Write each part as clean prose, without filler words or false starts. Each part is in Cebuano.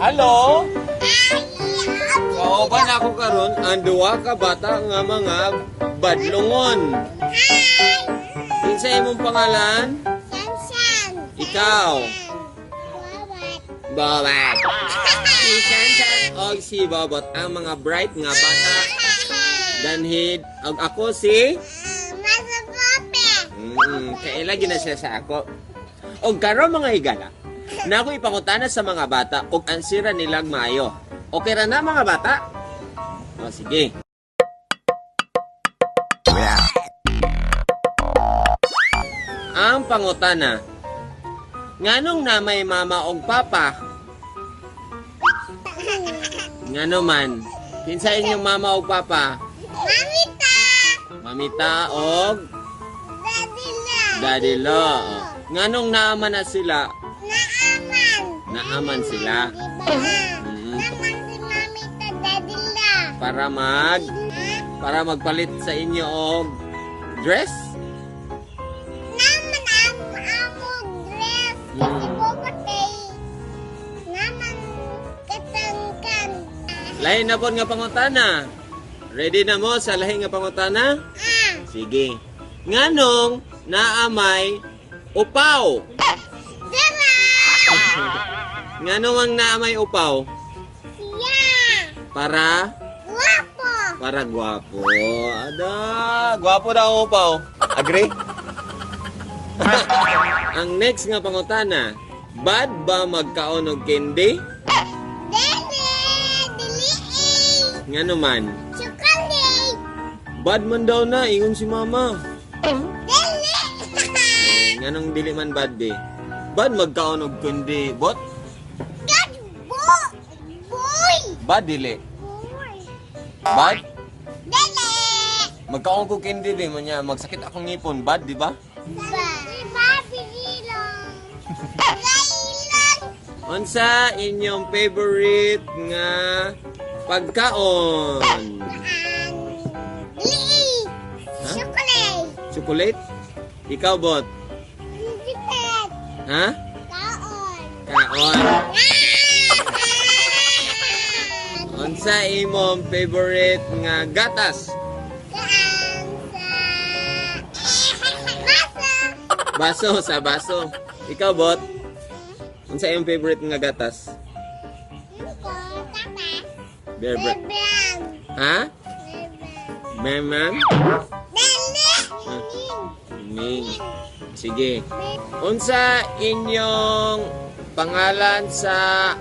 Hello? Kauban ako karon ang duha ka bata nga mga badlongon. Hi! Kinsa imong pangalan? Sansan! Ikaw. Bawat. Bobot. Si Sansan og si Bobot ang mga bright nga bata. Danhid og ako si Masapope! Kaila gina siya sa ako. Og karon, mga higala, na ako ipangutana sa mga bata og ansira nilang maayo. Okay ra na, mga bata? O sige. Ang pangutana, nganong na may mama og papa? Ngano man? Kinsa inyong mama og papa? Mamita! Mamita og Daddy la! Daddy lo. Nganong naaman na sila? Naaman! Naaman sila. Diba? Mm. Naman si Mamita, Daddy la! Para magpalit sa inyo og dress? Naman ang among dress! Kasi bobotay! Naman katangkan! Lahi na pod nga pangutana. Ready na mo sa lahi nga pangutana? Ah! Sige. Nganong naamay upaw? Dara! Nganong ang naamay upaw? Siya! Para Guwapo! Para gwapo. Ada, gwapo daw ang upaw. Agree? Ang next nga pangutana, bad ba magkaon og candy? Dele! Dili! Ngano man? Chocolate! Bad man daw na, ingon si mama. Dili! Eh, nganong dili man bad be? Bad magkaon og candy, bot? God boy! Boy! Bad dili. Boy! Bad? Dili! Magkaon ko candy be, man niya magsakit akong ngipon, bad di ba? Ba! Si Bobby Rilong! Lailan! Unsa inyong favorite nga pagkaon? Ang Dili! Chocolate! Chocolate? Ikaw, bot? Chocolate! Ha? Kaon! Kaon. Unsa imong favorite nga gatas? Kaan sa Masa! Baso sa baso. Ikaw, bot? Unsa imong favorite nga gatas? Ko, tata. Bear brand. Bebang. Ha? Bebang. Memang? Dali! Ming. Sige. Unsa inyong pangalan sa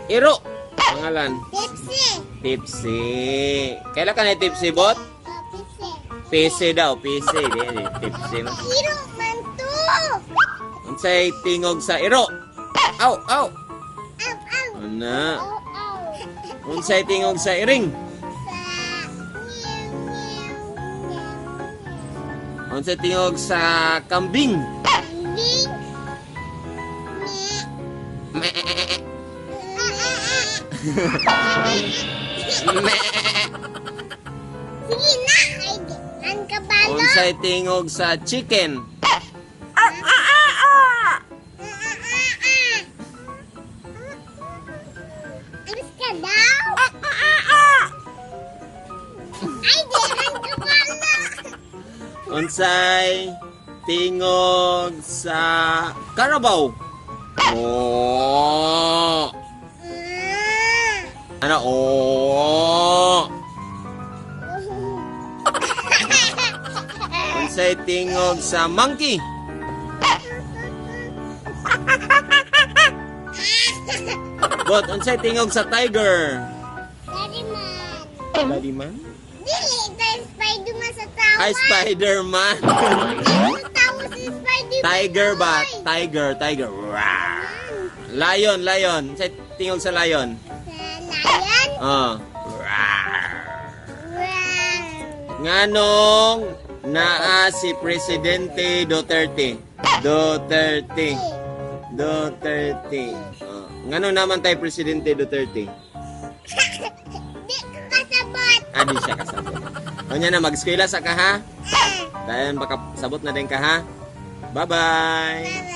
iro? Pangalan? Pepsi! Tipsy. Kailan ka na tipsy, bot? Oh, Pepsi. PC daw, PC. Di, di, tipsy. Man. Hero man to! Unsay tingog sa iro? Aw, aw. Aw, aw! Ana. Aw, aw! Unsay tingog sa iring? Sa meow, meow, meow. Unsay tingog sa kambing? Kambing. Me. Meh. Ah, ah, ah. Meh. Sige na! Ay, di. Ang kabalo! Unsay tingog sa chicken? Ah, ah, ah, ah. Alis ka daw? Ay, di. Ang kabalo! Unsay tingog sa karabaw? Oh. Ah. Ano? Oh. Unsay tingog sa monkey? Bot, unsay tingog sa tiger? Daddy man. Daddy man? Dili, dahil Spider-Man sa tawa. Ay, Spider-Man. Sa tawa si Spider-Man. Tiger ba? Tiger, tiger. Rawr. Lion, lion. Unsay tingog sa lion? Sa lion? Ah. Wow. Nganong naa si Presidente Duterte? Duterte. Duterte. Oh. Nganong naman tayo Presidente Duterte? Di ko kasabot. Ah, di siya kasabot. O niya na, mag-eskwela sa ka ha? Ah. Dahil baka sabot na din ka ha? Bye-bye! Bye.